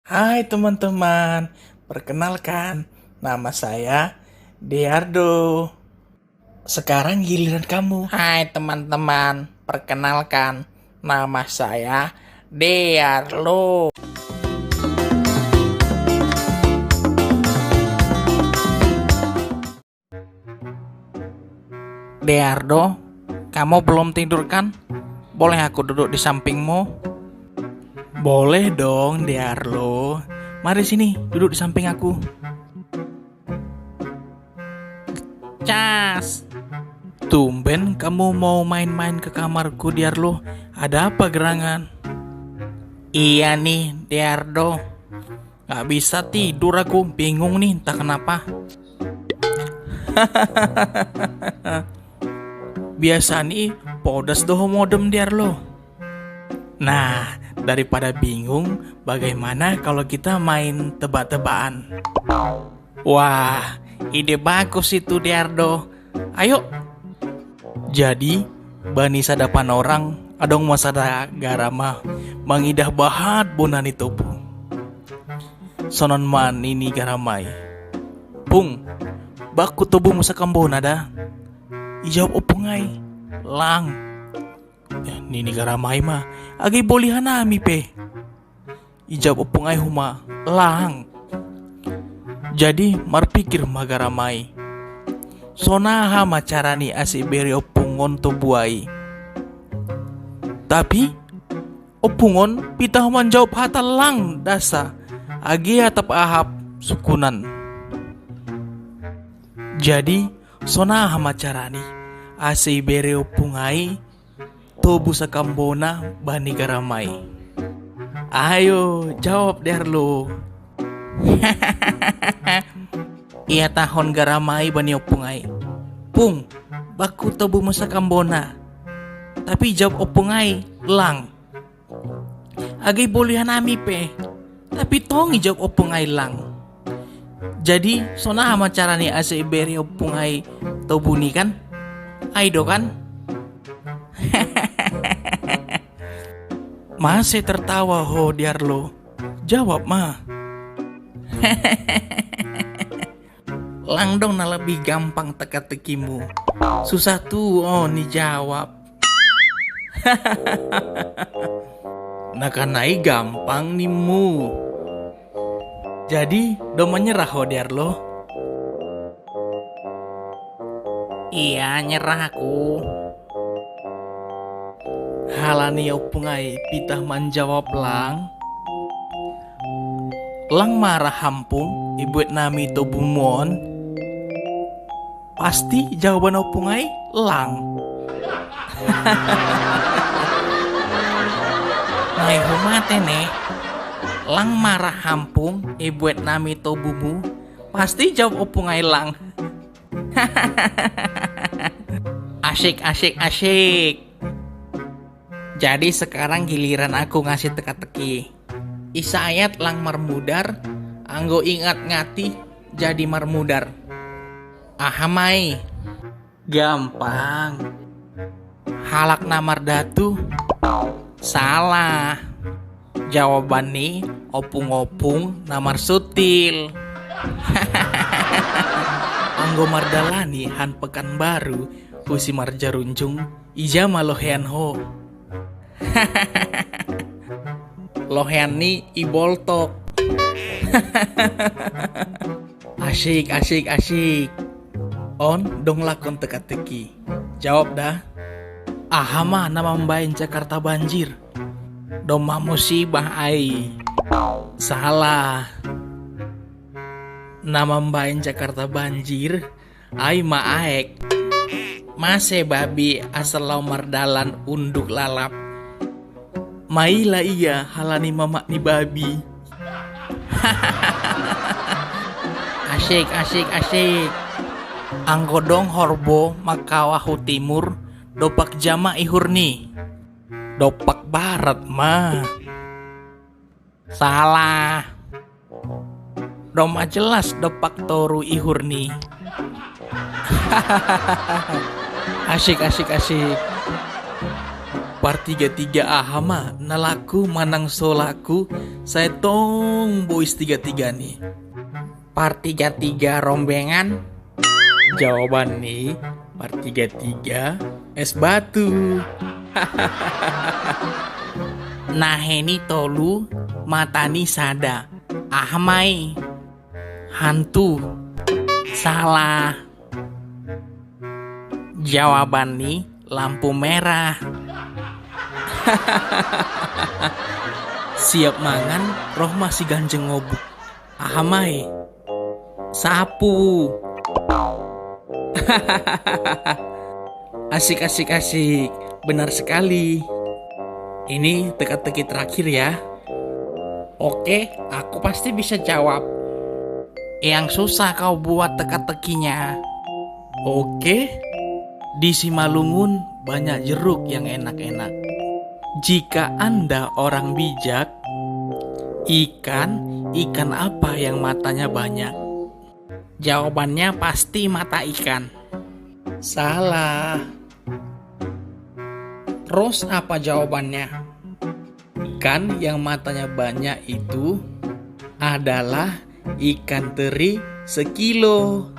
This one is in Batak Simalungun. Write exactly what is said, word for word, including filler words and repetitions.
Hai teman-teman, perkenalkan, nama saya Deardo. Sekarang giliran kamu. Hai teman-teman, perkenalkan, nama saya Dearlo. Deardo, kamu belum tidur kan? Boleh aku duduk di sampingmu? Boleh dong, Dearlo. Mari sini, duduk di samping aku. Cas. Tumben kamu mau main-main ke kamarku, Dearlo. Ada apa gerangan? Iya nih, Deardo. Nggak bisa tidur aku, bingung nih entah kenapa. Biasa nih, podes doho modem, Dearlo. Nah, daripada bingung, bagaimana kalau kita main tebak-tebakan? Wah, ide bagus itu, Deardo. Ayo. Jadi, bani sadapan orang, adong ma sada garama, mangidah bahat bona ni tobu. Sonon ma nini garamai. Pung, baku tobumu sakambona da? Ijawab ompung ai, lang. Ya, nini garamai ma, age boli hanami pe. Ijawab ompung ai huma, lang. Jadi marpikir ma garamai. Sonaha ma carani ase ibere ompung on tobu ai. Tapi, ompung on pitah manjawab hata lang dasa, age atap ahap sukunan. Jadi, sonaha ma carani ase ibere ompung ai tobu sakambona bani garamai. Ayo, jawab, Dearlo. Ihatahon garamai bani ompung ai. Pung, baku tobumu sakambona. Tapi jawab ompung ai, lang. Age boli hanami pe. Tapi tong ijawab ompung ai, lang. Jadi, sonaha ma carani ase ibere ompung ai tobuni kan? Ai do kan? Mase tertawa ho, Dearlo? Jawab ma. Lang dong na lebih gampang teka-tekimu. Susah tu o nijawab. Nakanai gampang nimu. Jadi, do manyerah ho, Dearlo? Iya, nyerah aku. Halani ompung ai pitah manjawab lang. Lang ma ra hampung ibuat nami tobumu on. Pasti jawaban ompung ai lang. Nai ho mate ne. Lang ma ra hampung ibuat nami tobumu. Pasti jawab ompung ai lang. Asik, asik, asik. Jadi sekarang giliran aku ngasih teka-teki. Isa ayat lang marmudar, anggo ingat ngati jadi marmudar. Aha mai? Gampang. Halak na mardatu. Salah. Jawaban ni ompung-ompung na marsutil. Anggo mardalani han Pekanbaru, husi marjarunjung, ija ma lohean ho? Lohean ni i Boltok. Asik, asik, asik. On dong lakon teka-teki. Jawab da. Aha ma na mambaen Jakarta banjir? Domma musibah ai. Salah. Na mambaen Jakarta banjir, ai ma aek. Mase babi asa lao mardalan unduk lalap. Maila ia halani mamak ni babi. Asik, asik, asik. Anggo dong horbo mangkawa hu timur, dompak ja ma ihur ni. Dompak barat ma. Salah. Domma jelas dompak toru ihur ni. Asik, asik, asik. Partiga-tiga aha ma na laku manang so laku Saya tong boys tiga-tiga nih. Par tiga-tiga rombengan. Jawaban nih, par tiga-tiga es batu. Naheni tolu, matani sada. Ahmai. Hantu. Salah. Jawaban nih, lampu merah. Siap mangan, roh masih ganjeng ngobuk. Ahamai. Sapu. Asik, asik, asik. Benar sekali. Ini teka-teki terakhir ya. Oke, aku pasti bisa jawab. Yang susah kau buat teka-tekinya. Oke, di Simalungun banyak jeruk yang enak-enak. Jika Anda orang bijak, ikan, ikan apa yang matanya banyak? Jawabannya pasti mata ikan. Salah. Terus apa jawabannya? Ikan yang matanya banyak itu adalah ikan teri sekilo.